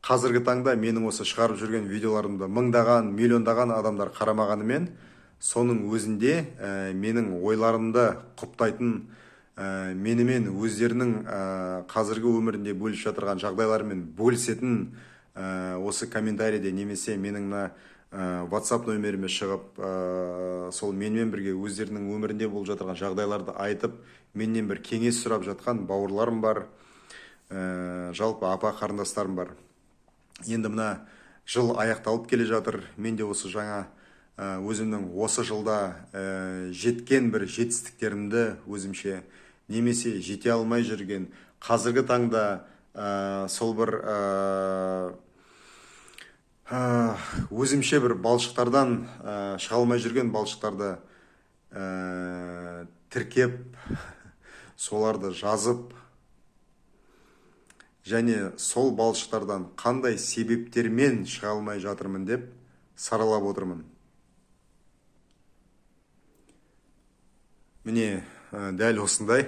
Қазіргі таңда менің осы шығарып жүрген видеоларымды мыңдаған, миллиондаған адамдар қарамағанымен, соның өзінде менің ойларымды құптайтын, менімен өздерінің қазіргі өмірінде бөлісіп жатырған жағдайларымен бөлісетін, осы комментарийде немесе менің мына WhatsApp нөміріме шығып, сол менімен бірге өздерінің өмірінде болып жатырған жағдайларды айтып, менен бір кеңес сұрап жатқан бауырларым бар, жалпы апа қарындастарым бар. Енді мына жыл аяқталып келе жатыр. Мен де осы жаңа өзімнің осы жылда жеткен бір жетістіктерімді өзімше немесе жете алмай жүрген қазіргі таңда сол бір өзімше бір балшықтардан шыға алмай жүрген балшықтарды тіркеп, соларды жазып және сол балшықтардан қандай себептермен шыға алмай жатырмын деп саралап отырмын. Міне, дәл осындай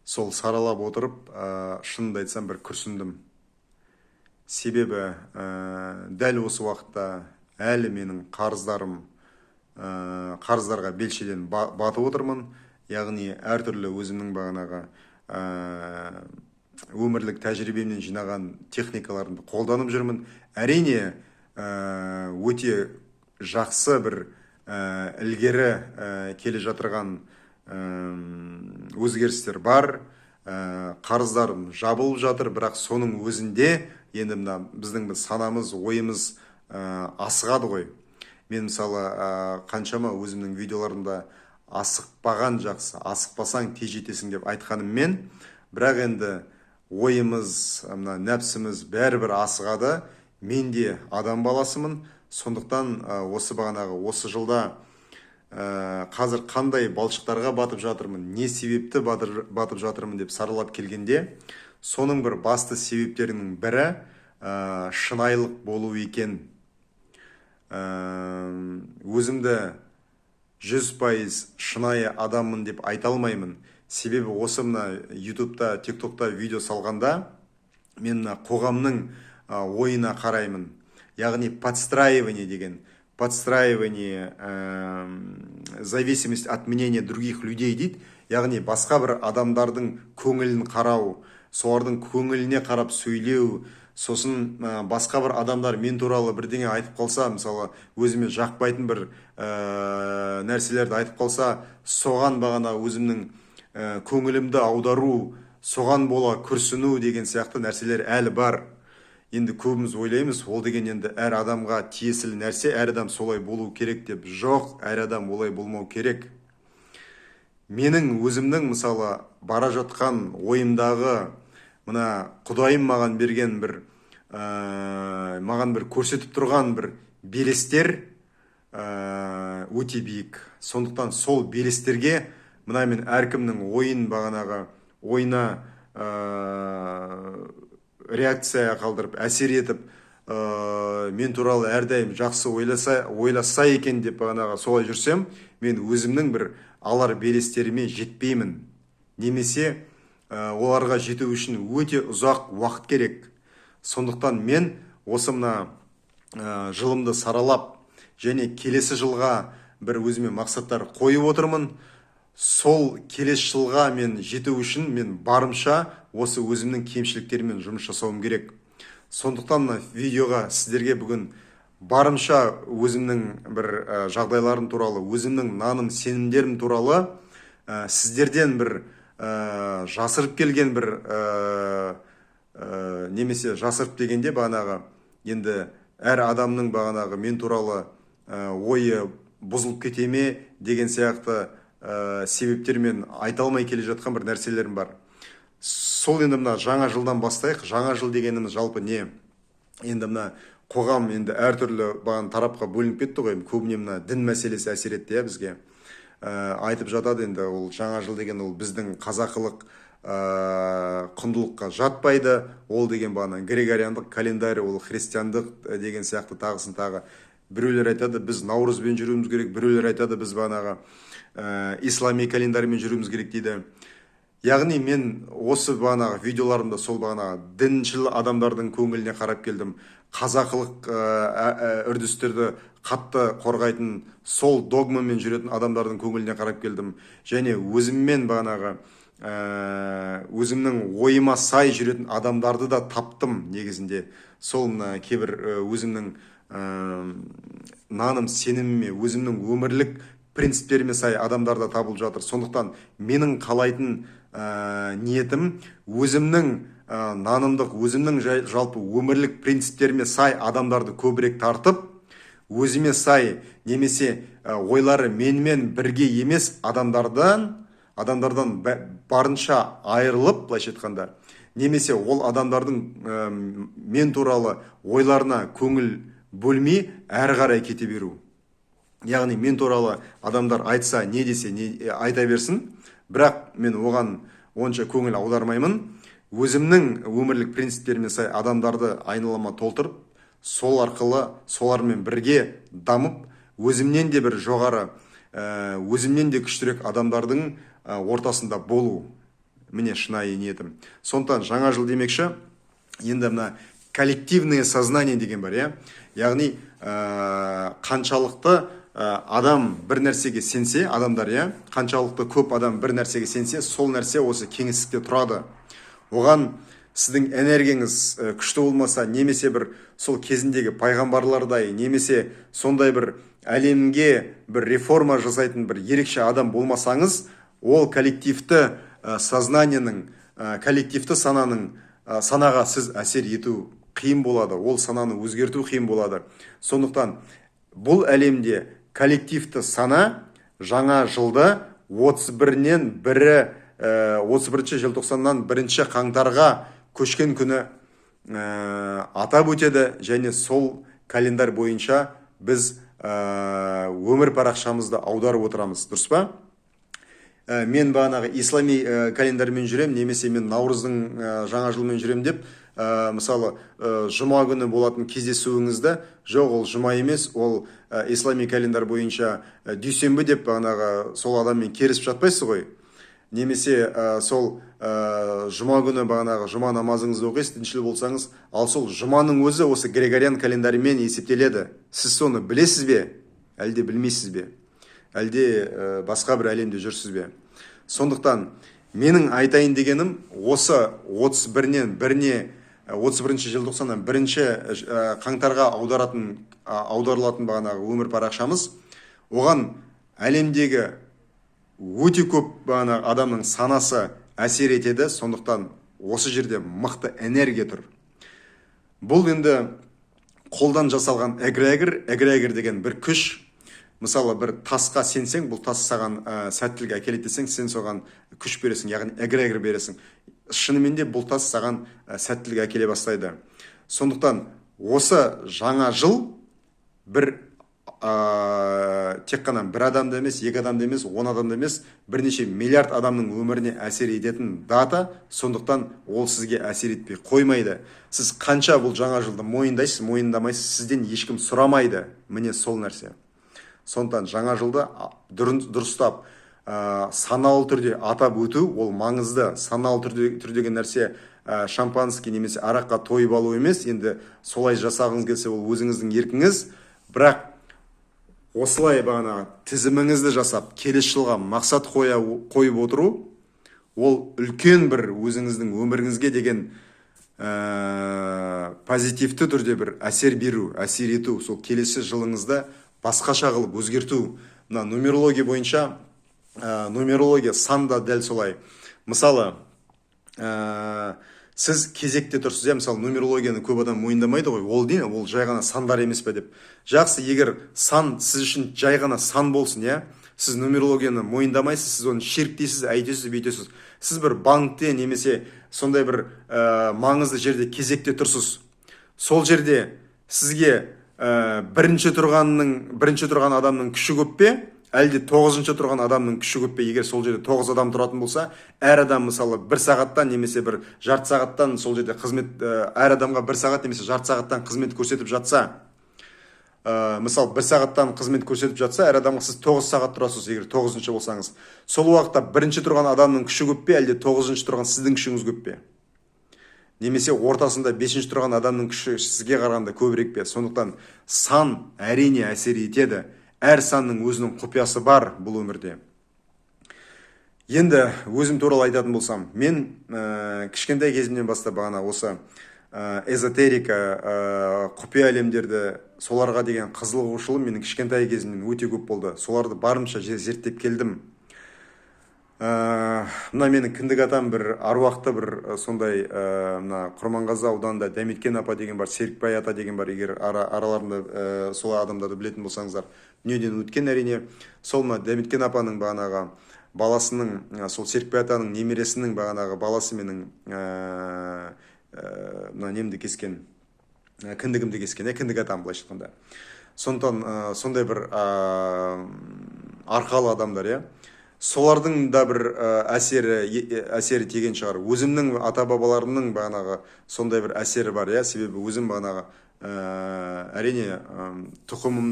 сол саралап отырып, шынымды айтсам, бір күрсіндім. Себебі дәл осы уақытта әлі менің қарыздарым, қарыздарға белшеден батып отырмын. Яғни әртүрлі өзімнің бағанағы өмірлік тәжірибемнен жинаған техникаларымды қолданып жүрмін. Әрине, өте жақсы бір ілгері келе жатырған өзгерістер бар, қарыздарым жабылып жатыр, бірақ соның өзінде енді мына біздің бір санамыз, ойымыз асығады ғой. Мен мысалы қаншама өзімнің видеоларымда асықпаған жақсы, асықпасаң тез жетесің деп айтқаныммен, бірақ енді ойымыз, мына нәпсіміз бәрібір асығады. Мен де адам баласымын, сондықтан осы бағанағы осы жылда қазір қандай балшықтарға батып жатырмын, не себепті батып жатырмын деп саралап келгенде, соның бір басты себептерінің бірі шынайылық болу екен. Өзімді 100% шынайы адаммын деп айта алмаймын. Себебі осы мына YouTube'та, TikTok'та видео салғанда мен мына қоғамның ойына қараймын. Яғни подстраивание деген, подстраивание, зависимость от мнения других людей дейді. Яғни басқа бір адамдардың көңілін қарау, солардың көңіліне қарап сөйлеу, сосын басқа бір адамдар мен туралы бірдеңе айтып қалса, мысалы өзіме жақпайтын бір нәрселерді айтып қалса, соған бағана өзімнің көңілімді аудару, соған бола күрсіну деген сияқты нәрселер әлі бар. Енді көбіміз ойлаймыз, ол деген енді әр адамға тиесілі нәрсе, әр адам солай болу керек деп. Жоқ, әр адам олай болмау керек. Менің өзімнің мысалы бара жатқан ойымдағы мына Құдайым маған берген бір, маған бір көрсетіп тұрған бір белестер өте биік. Сондықтан сол белестерге мына мен әркімнің ойын бағанағы ойына реакция қалдырып, әсер етіп, мен туралы әрдайым жақсы ойласа екен деп бағанағы солай жүрсем, мен өзімнің бір алар белестеріме жетпеймін. Немесе оларға жету үшін өте ұзақ уақыт керек. Сондықтан мен осы мына жылымды саралап және келесі жылға бір өзіме мақсаттар қойып отырмын. Сол келесі жылға мен жету үшін мен барымша осы өзімнің кемшіліктеріммен жұмыс жасауым керек. Сондықтан мына видеоға сіздерге бүгін барымша өзімнің бір жағдайларым туралы, өзімнің наным сенімдерім туралы, сіздерден бір жасырып келген бір немесе жасырып дегенде бағанағы енді әр адамның бағанағы мен туралы ойы бұзылып кете ме деген сияқты себептермен айта алмай келе жатқан бір нәрселерім бар. Сол енді мына жаңа жылдан бастайық. Жаңа жыл дегеніміз жалпы не? Енді мына қоғам енді әртүрлі бағана тарапқа бөлініп кетті ғой. Көбіне мына дін мәселесі әсер етті, иә, бізге. Айтып жатады енді ол жаңа жыл деген ол біздің қазақылық құндылыққа жатпайды. Ол деген бағана григориандық календарь, ол христиандық деген сияқты тағысын тағы. Біреулер айтады, біз наурызбен жүруіміз керек, біреулер айтады, біз бағанағы ислами календарьмен жүруіміз керек дейді. Яғни мен осы бағанағы видеоларымда сол бағанағы діншіл адамдардың көңіліне қарап келдім, қазақылық үрдістерді қатты қорғайтын, сол догмамен жүретін адамдардың көңіліне қарап келдім және өзіммен бағанағы өзімнің ойыма сай жүретін адамдарды да таптым. Негізінде сол мына кейбір өзімнің наным сеніміме, өзімнің өмірлік принциптеріме сай адамдар да табылып жатыр. Сондықтан менің қалайтын ниетім өзімнің нанымдық, өзімнің жалпы өмірлік принциптеріме сай адамдарды көбірек тартып, өзіме сай немесе ойлары менімен бірге емес адамдардан барынша айырылып, былайша айтқанда, немесе ол адамдардың мен туралы ойларына көңіл бөлмей, әрі қарай кете беру. Яғни мен туралы адамдар айтса, не десе, не айта берсін, бірақ мен оған онша көңіл аудармаймын. Өзімнің өмірлік принциптеріме сай адамдарды айналама толтырып, сол арқылы солармен бірге дамып, өзімнен де бір жоғары, өзімнен де күштірек адамдардың ортасында болу. Міне, шынайы ниетім. Сондықтан жаңа жыл демекші, енді мына коллективное сознание деген бар, иә. Яғни қаншалықты адам бір нәрсеге сенсе, адамдар, иә, қаншалықты көп адам бір нәрсеге сенсе, сол нәрсе осы кеңістікте тұрады. Оған сіздің энергияңыз күшті болмаса немесе бір сол кезіндегі пайғамбарлардай, немесе сондай бір әлемге бір реформа жасайтын бір ерекше адам болмасаңыз, ол коллективті сознаниенің, коллективті сананың, санаға сіз әсер ету қиын болады, ол сананы өзгерту қиын болады. Сондықтан бұл әлемде коллективті сана жаңа жылды 31-нен бірі, 31 желтоқсаннан 1 қаңтарға көшкен күні атап өтеді және сол календарь бойынша біз өмір парақшамызды аударып отырамыз, дұрыс па? Мен бағанағы ислами календарьмен жүрем немесе мен наурыздың жаңа жылмен жүрем деп, мысалы, жұма күні болатын кездесуіңізді, жоқ, ол жұма емес, ол ислами календарь бойынша дүйсенбі деп, бағанағы сол адаммен керісіп жатпайсыз ғой. Немесе сол жұма күні бағанағы жұма намазыңызды оқисыз, діншіл болсаңыз, ал сол жұманың өзі осы григориан календарьмен есептеледі. Сіз соны білесіз бе, әлде білмейсіз бе, әлде басқа бір әлемде жүрсіз бе? Сондықтан менің айтайын дегенім, осы 31-нен біріне, 31 желтоқсаннан 1 қаңтарға аударатын, аударылатын бағанағы өмір парақшамыз, оған әлемдегі өте көп бағанағы адамның санасы әсер етеді. Сондықтан осы жерде мықты энергия тұр. Бұл енді қолдан жасалған эгрегор. Эгрегор деген бір күш. Мысалы, бір тасқа сенсең, бұл тас саған сәттілік әкеледі десең, сен соған күш бересің, яғни эгрегор бересің. Шынымен де бұл тас саған сәттілік әкеле бастайды. Сондықтан осы жаңа жыл бір тек қана бір адамды емес, екі адамды емес, 10 адамды емес, бірнеше миллиард адамның өміріне әсер ететін дата. Сондықтан ол сізге әсер етпей қоймайды. Сіз қанша бұл жаңа жылды мойындайсыз, мойындамайсыз, сізден ешкім сұрамайды. Міне, сол нәрсе. Сондықтан жаңа жылды дұрыстап, саналы түрде атап өту ол маңызды. Саналы түрде түрдеген нәрсе шампанский немесе араққа тойып алу емес. Енді солай жасағыңыз келсе, ол өзіңіздің еркіңіз, бірақ осылай бағанағы тізіміңізді жасап, келесі жылға мақсат қойып отыру ол үлкен бір өзіңіздің өміріңізге деген позитивті түрде бір әсер беру, әсер ету, сол келесі жылыңызды басқаша қылып өзгерту. Мына нумерология бойынша, нумерология сан да дәл солай. Мысалы, сіз кезекте тұрсыз, иә. Мысалы, нумерологияны көп адам мойындамайды ғой, ол не, ол жай ғана сандар емес пе деп. Жақсы, егер сан сіз үшін жай ғана сан болсын, иә. Сіз нумерологияны мойындамайсыз, сіз оны ширк дейсіз, әйтесіз, бүйтесіз. Сіз бір банкте немесе сондай бір маңызды жерде кезекте тұрсыз. Сол жерде сізге бірінші тұрған адамның күші көп пе, әлде тоғызыншы тұрған адамның күші көп пе? Егер сол жерде тоғыз адам тұратын болса, әр адам, мысалы, бір сағаттан немесе бір жарты сағаттан сол жерде қызмет, әр адамға бір сағат немесе жарты сағаттан қызмет көрсетіп жатса. Мысалы, 1 сағаттан қызмет көрсетіп жатса әр адамға, сіз 9 сағат тұрасыз. Егер тоғызыншы болсаңыз, сол уақытта бірінші тұрған адамның күші көп пе, әлде тоғызыншы тұрған сіздің күшіңіз көп пе, немесе ортасында бесінші тұрған адамның күші сізге қарағанда көбірек пе? Сондықтан сан, әрине, әсер етеді. Әр санның өзінің құпиясы бар бұл өмірде. Енді өзім туралы айтатын болсам, мен кішкентай кезімнен бастап бағана осы эзотерика, құпия әлемдерді, соларға деген қызығушылығым менің кішкентай кезімнен өте көп болды. Соларды барынша зерттеп келдім. Мына менің кіндік атам бір аруақты, бір сондай, мына Құрманғазы ауданында Дәметкен апа деген бар, Серікбай ата деген бар. Егер араларында сол адамдарды білетін болсаңыздар, дүниеден өткен, әрине. Сол мына Дәметкен апаның бағанағы баласының, сол Серікбай атаның немересінің бағанағы баласы менің мына немді кескен, кіндігімді кескен, иә, кіндік атам былайша айтқанда. Сондықтан сондай бір арқалы адамдар, иә, солардың да бір әсері тиген шығар. Өзімнің ата бабаларымның бағанағы сондай бір әсері бар, иә. Себебі өзім бағанағы әрине, тұқымым,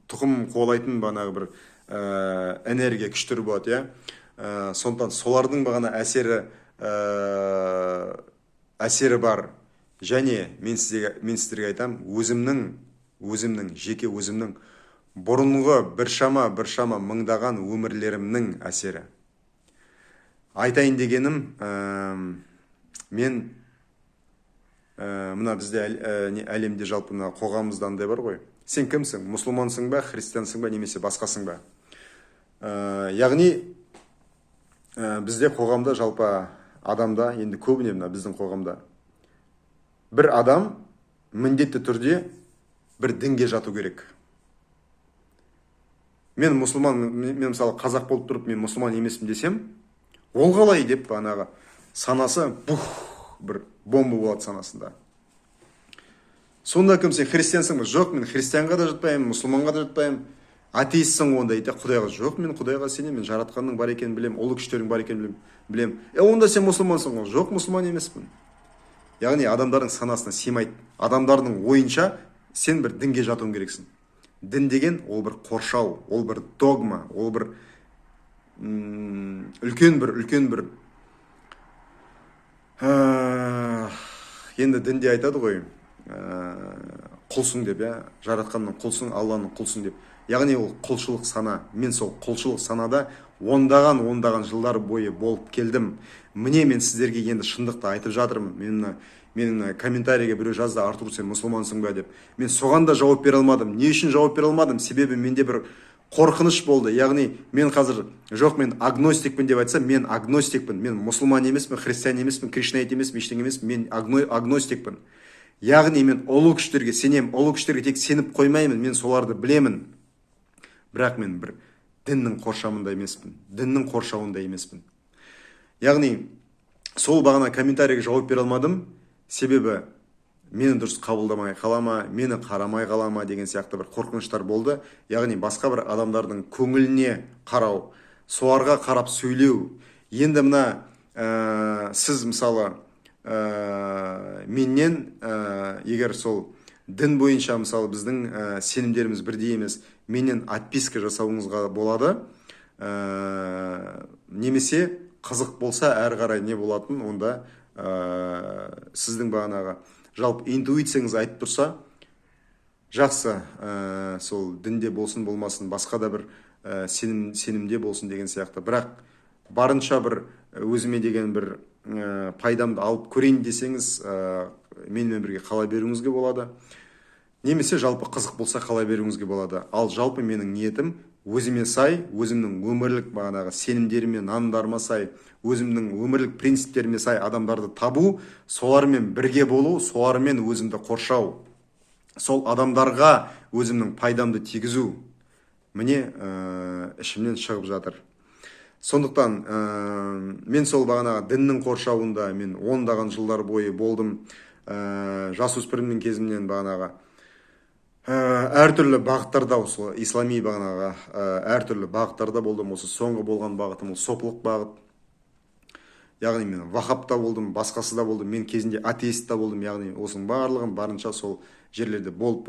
тұқым қуалайтын бағанағы бір энергия күштер болады, иә. Сондықтан солардың бағана әсері бар. Және мен сіздерге айтамын, өзімнің жеке өзімнің бұрынғы біршама мыңдаған өмірлерімнің әсері. Айтайын дегенім, мен мына бізде не, әлемде, жалпы мына қоғамымызда андай бар ғой: сен кімсің, мұсылмансың ба, христиансың ба немесе басқасың ба? Яғни бізде қоғамда, жалпы адамда, енді көбіне мына біздің қоғамда бір адам міндетті түрде бір дінге жату керек. Мен мұсылман, мен, мысалы, қазақ болып тұрып, мен мұсылман емеспін десем, ол қалай деп, бағанағы санасы бух, бір бомба болады санасында. Сонда кім, сен христиансың ба? Жоқ, мен христианға да жатпаймын, мұсылманға да жатпаймын. Атеистсің ғой онда дейді. Құдайға жоқ, мен Құдайға сенемін, мен жаратқанның бар екенін білемін, ұлы күштердің бар екенін білемін. Е, онда сен мұсылмансың ғой. Жоқ, мұсылман емеспін. Яғни адамдардың санасына сыймайды. Адамдардың ойынша, сен бір дінге жатуың керексің. Дін деген ол бір қоршау, ол бір догма, ол бір үлкен бір енді дінде айтады ғой, құлсың деп, иә, жаратқанның құлсың, Алланың құлсың деп. Яғни ол құлшылық сана. Мен сол құлшылық санада ондаған ондаған жылдар бойы болып келдім. Міне, мен сіздерге енді шындықты айтып жатырмын. Мен мына менің мына комментарийге біреу жазды: «Артур, сен мұсылмансың ба?» – деп. Мен соған да жауап бере алмадым. Не үшін жауап бере алмадым? Себебі менде бір қорқыныш болды. Яғни мен қазір «жоқ, мен агностикпін» деп айтсам, мен агностикпін, мен мұсылман емеспін, христиан емеспін, кришнаит емеспін, ештеңе емеспін, мен агностикпін. Яғни мен ұлы күштерге сенемін, ұлы күштерге тек сеніп қоймаймын, мен соларды білемін, бірақ мен бір діннің қоршауында емеспін, діннің қоршауында емеспін. Яғни сол бағана комментарийге жауап бере алмадым, себебі мені дұрыс қабылдамай қала ма, мені қарамай қала ма деген сияқты бір қорқыныштар болды. Яғни басқа бір адамдардың көңіліне қарау, соларға қарап сөйлеу. Енді мына сіз, мысалы, менен егер сол дін бойынша, мысалы, біздің сенімдеріміз бірдей емес, менен отписка жасауыңызға болады. Немесе қызық болса, әрі қарай не болатын, онда сіздің бағанағы жалпы интуицияңыз айтып тұрса, жақсы, сол дінде болсын, болмасын, басқа да бір сенімде болсын деген сияқты, бірақ барынша бір өзіме деген бір пайдамды алып көрейін десеңіз, менімен бірге қала беруіңізге болады немесе жалпы қызық болса, қала беруіңізге болады. Ал жалпы менің ниетім өзіме сай, өзімнің өмірлік бағанағы сенімдеріме, нанымдарыма сай, өзімнің өмірлік принциптеріме сай адамдарды табу, солармен бірге болу, солармен өзімді қоршау, сол адамдарға өзімнің пайдамды тигізу, міне, ішімнен шығып жатыр. Сондықтан мен сол бағанағы діннің қоршауында мен ондаған жылдар бойы болдым. Жасөспірімнің кезімнен бағанағы әртүрлі бағыттарда, осы ислами бағанағы әртүрлі бағыттарда болдым. Осы соңғы болған бағытым ол сопылық бағыт. Яғни мен ваххаб та болдым, басқасы да болдым, мен кезінде атеист та болдым. Яғни осының барлығын барынша сол жерлерде болып,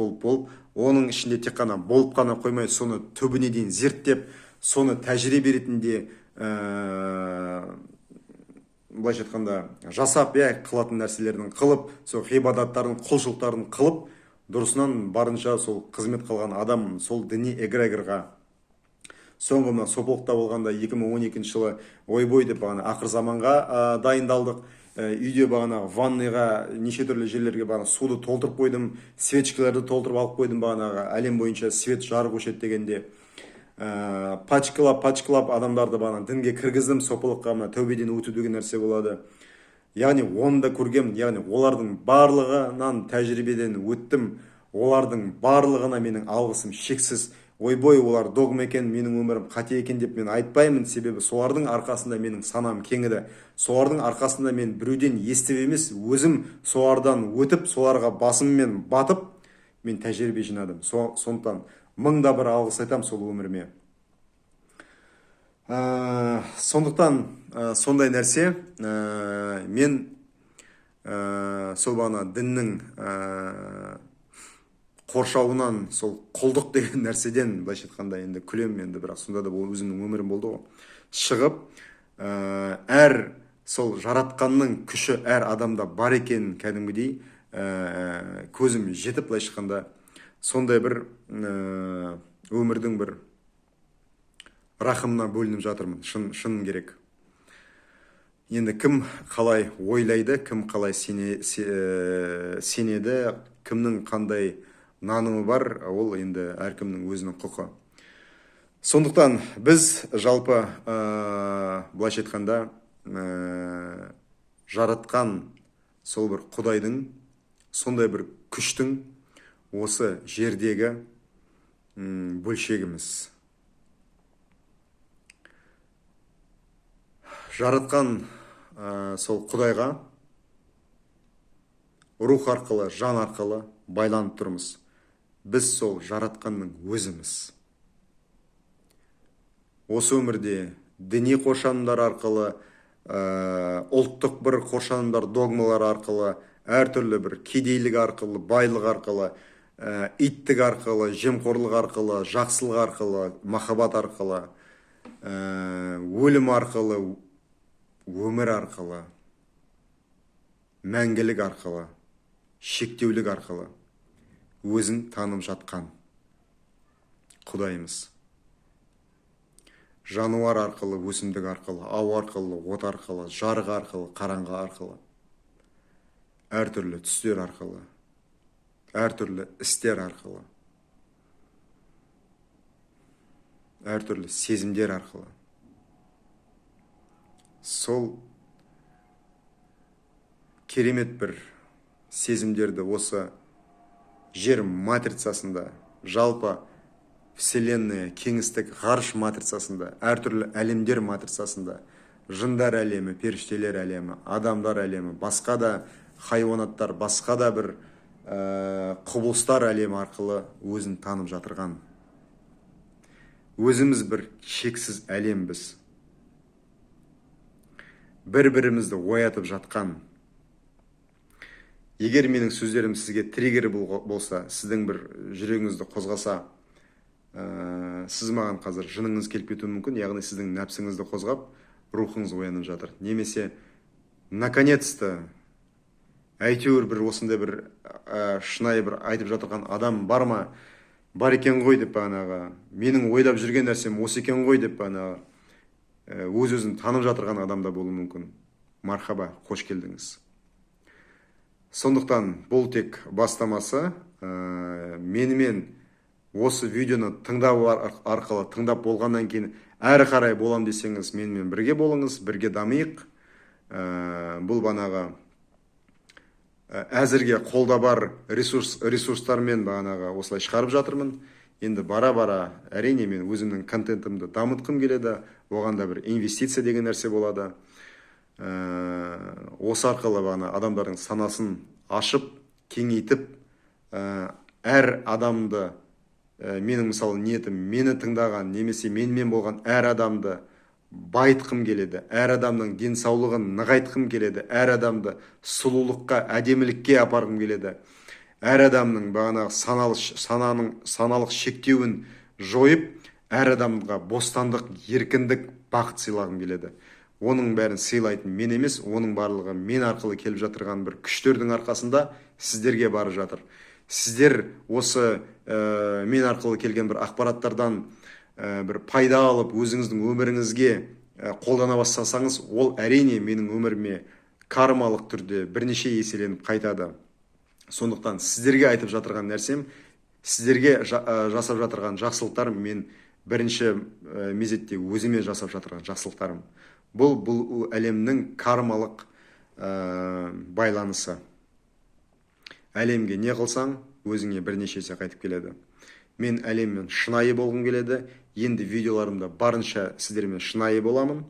оның ішінде тек қана болып қана қоймай, соны түбіне дейін зерттеп, соны тәжірибе ретінде былайша айтқанда жасап, қылатын нәрселерін қылып, сол ғибадаттарын, құлшылықтарын қылып, дұрысынан барынша сол қызмет қылған адам сол діни эгрегорға. Соңғы мына сопылықта болғанда 2012 жылы ойбой деп бағана ақыр заманға дайындалдық. Үйде бағана ванныйға, неше түрлі жерлерге бағана суды толтырып қойдым, свечкаларды толтырып алып қойдым, бағанағы әлем бойынша свет жарық өшеді дегенде. Пачкалап адамдарды бағана дінге кіргіздім, сопылыққа, мына тәубеден өту деген нәрсе болады. Яғни оны да көргенмін, яғни олардың барлығынан тәжірибеден өттім, олардың барлығына менің алғысым шексіз. Ойбой, олар догма екен, менің өмірім қате екен деп мен айтпаймын, себебі солардың арқасында менің санам кеңіді. Солардың арқасында мен біреуден естіп емес, өзім солардан өтіп, соларға басыммен батып, мен тәжірибе жинадым. Сондықтан мың да бір алғыс айтамын сол өміріме. Сондықтан сондай нәрсе, мен сол бағана діннің қоршауынан, сол құлдық деген нәрседен, былайша айтқанда, енді күлемін енді, бірақ сонда да бұл өзімнің өмірім болды ғой, шығып, әр сол жаратқанның күші әр адамда бар екенін кәдімгідей көзім жетіп, былайша айтқанда, сондай бір өмірдің бір рахымына бөлініп жатырмын, шын керек. Енді кім қалай ойлайды, кім қалай сенеді, кімнің қандай нанымы бар, ол енді әркімнің өзінің құқы. Сондықтан біз жалпы, былайша айтқанда, жаратқан сол бір Құдайдың, сондай бір күштің осы жердегі бөлшегіміз. Жаратқан сол Құдайға рух арқылы, жан арқылы байланып тұрмыз. Біз сол жаратқанның өзіміз. Осы өмірде діни қоршанымдар арқылы, ұлттық бір қоршанымдар, догмалар арқылы, әртүрлі бір кедейлік арқылы, байлық арқылы, иттік арқылы, жемқорлық арқылы, жақсылық арқылы, махаббат арқылы, өлім арқылы, өмір арқылы, мәңгілік арқылы, шектеулік арқылы өзін танып жатқан Құдайымыз. Жануар арқылы, өсімдік арқылы, ауа арқылы, от арқылы, жарық арқылы, қараңғы арқылы, әртүрлі түстер арқылы, әртүрлі істер арқылы, әртүрлі сезімдер арқылы. Сол керемет бір сезімдерді осы жер матрицасында, жалпы вселенная, кеңістік, ғарыш матрицасында, әртүрлі әлемдер матрицасында, жындар әлемі, періштелер әлемі, адамдар әлемі, басқа да хайуанаттар, басқа да бір құбылыстар әлемі арқылы өзін танып жатырған. Өзіміз бір шексіз әлембіз. Бір-бірімізді оятып жатқан. Егер менің сөздерім сізге триггер болса, сіздің бір жүрегіңізді қозғаса, сіз маған қазір жыныңыз келіп кетуі мүмкін, яғни сіздің нәпсіңізді қозғап, рухыңыз оянып жатыр. Немесе наконец-то әйтеуір бір осындай бір шынайы бір айтып жатырған адам бар ма? Бар екен ғой деп бағанағы, менің ойлап жүрген нәрсем осы екен ғой деп бағанағы, өз-өзін танып жатырған адам да болуы мүмкін. Мархаба, қош келдіңіз. Сондықтан бұл тек бастамасы. Менімен осы видеоны тыңдау арқылы, тыңдап болғаннан кейін әрі қарай болам десеңіз, менімен бірге болыңыз, бірге дамиық. Бұл бағанағы әзірге қолда бар ресурстармен бағанағы осылай шығарып жатырмын. Енді бара-бара әрине мен өзімнің контентімді дамытқым келеді, оған да бір инвестиция деген нәрсе болады. Осы арқылы бағана адамдардың санасын ашып, кеңейтіп, әр адамды, менің мысалы ниетім, мені тыңдаған немесе менімен болған әр адамды Байытқым келеді, әр адамның денсаулығын нығайтқым келеді, әр адамды сұлулыққа, әдемілікке апарғым келеді, әр адамның бағанағы саналы, сананың саналық шектеуін жойып, әр адамға бостандық, еркіндік, бақыт сыйлағым келеді. Оның бәрін сыйлайтын мен емес, оның барлығы мен арқылы келіп жатырған бір күштердің арқасында сіздерге барып жатыр. Сіздер осы мен арқылы келген бір ақпараттардан бір пайда алып, өзіңіздің өміріңізге қолдана бастасаңыз, ол, әрине, менің өміріме кармалық түрде бірнеше еселеніп қайтады. Сондықтан сіздерге айтып жатырған нәрсем, сіздерге жасап жатырған жақсылықтарым, мен бірінші мезетте өзіме жасап жатырған жақсылықтарым. Бұл әлемнің кармалық байланысы. Әлемге не қылсаң, өзіңе бірнеше есе қайтып келеді. Мен әлеммен шынайы болғым келеді. Енді видеоларымда барынша сіздермен шынайы боламын.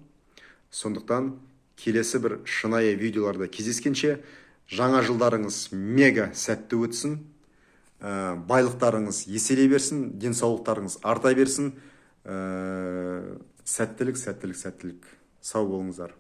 Сондықтан келесі бір шынайы видеоларда кездескенше, жаңа жылдарыңыз мега сәтті өтсін, байлықтарыңыз еселей берсін, денсаулықтарыңыз арта берсін. Сәттілік, сәттілік, сәттілік! Сау болыңыздар!